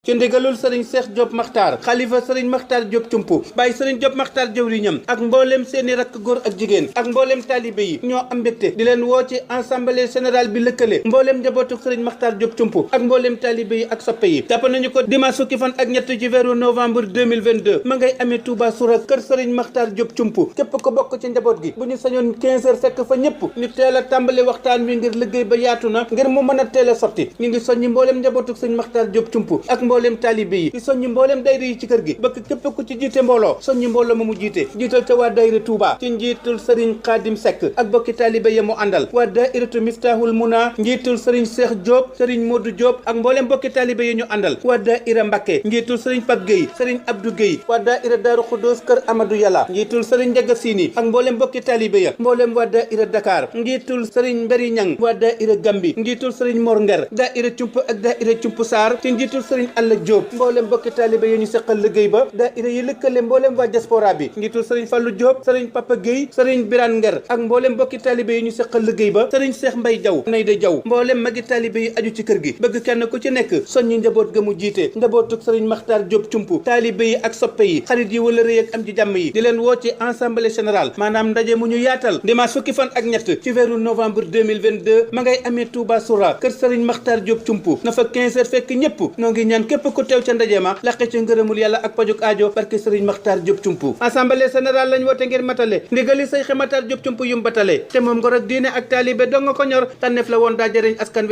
ci ndigalul sëriñ Cheikh Diop Makhtar xalifa sëriñ Makhtar Diop Cumpu bàyyi sëriñ Diop Makhtar jëwriñam ak mbooleem seeni rakk góor ak jigéen ak mbooleem taalibe yi ñoo am mbégte di leen woo ci assemblée générale bi lëkkale mbooleem njabootu sëriñ Makhtar Diop Cumpu ak mbooleem taalibe yi ak soppe yi jàpp nañu ko dimanche fukki fan ak ñett ci weeru novembre 2022 ma ngay amee Touba Soura kër sëriñ Makhtar Diop Cumpu képp ko bokk ci njaboot gi bu ñu sañoon 15 heures fekk fa ñëpp ñu teel a tàmbali waxtaan wi ngir liggéey ba yaatu na ngir mu mën a teel a sotti ñu ngi soññi mbooleem njabootu sëriñ Makhtar Diop Cumpu ak mbooleem taalibe yi di soññi mbooleem dayra yi ci kër gi bëgg képp ku ci jiite mbooloo soññi mbooloo ma mu jiite jiital ca waa dayra Touba ci njiitul sëriñ Khadim Seck ak bokki taalibe ya mu àndal waa dairatu Miftahul Muna njiitul sëriñ Cheikh Diop sëriñ Modou Diop ak mbooleem bokki taalibe yi ñu àndal waa daira Mbacké njiitul sëriñ Pape Gueye sëriñ Abdou Gueye waa daira Darou Khoudoss kër Amadou Yàlla njiitul sëriñ Ndiaga Sini ak mbooleem bokki taalibe ya mbooleem waa daira Dakar njiitul sëriñ Mberi Ñang waa daira Gambi njiitul sëriñ Mor Nger daira Cump ak daira Cump Sarr ci njiitul sëriñ Alla Diop mbooleem bokki taalibe yi ñu seqal liggéey ba daira yi lëkkale mbooleem waa diaspora bi njiitul sëriñ Fallou Diop sëriñ Papa Gueye sëriñ Birane Nger ak mbooleem bokki taalibe yi ñu seqal liggéey ba sëriñ Cheikh Mbaye Diaw Nayda Diaw mbooleem magi taalibe yi aju ci kër gi bëgg kenn ku ci nekk soññi njaboot ga mu jiite njabootuk sëriñ Makhtar Diop Cumpu taalibe yi ak soppe yi xarit yi wala rëy ak am ci jàmm yi di leen woo ci assemblée générale maanaam ndaje mu ñu yaatal dimanche fukki fan ak ñett ci weeru novembre 2022 ma ngay amee Touba Soura kër sëriñ Makhtar Diop Cumpu na fa 15 heures fekk ñëpp noo ngi ñaan képp ku teew ca ndaje ma laqe ca ngërëmul yàlla ak pajuk aajo barke sëriñ Makhtar Diop Cumpu assemblée générale lañ woote ngir matale ndigali say Makhtar Diop Cumpu yum batale te moom ngor ak diine ak taalibe dong nga ko ñor tànneef la woon daa jëriñ askan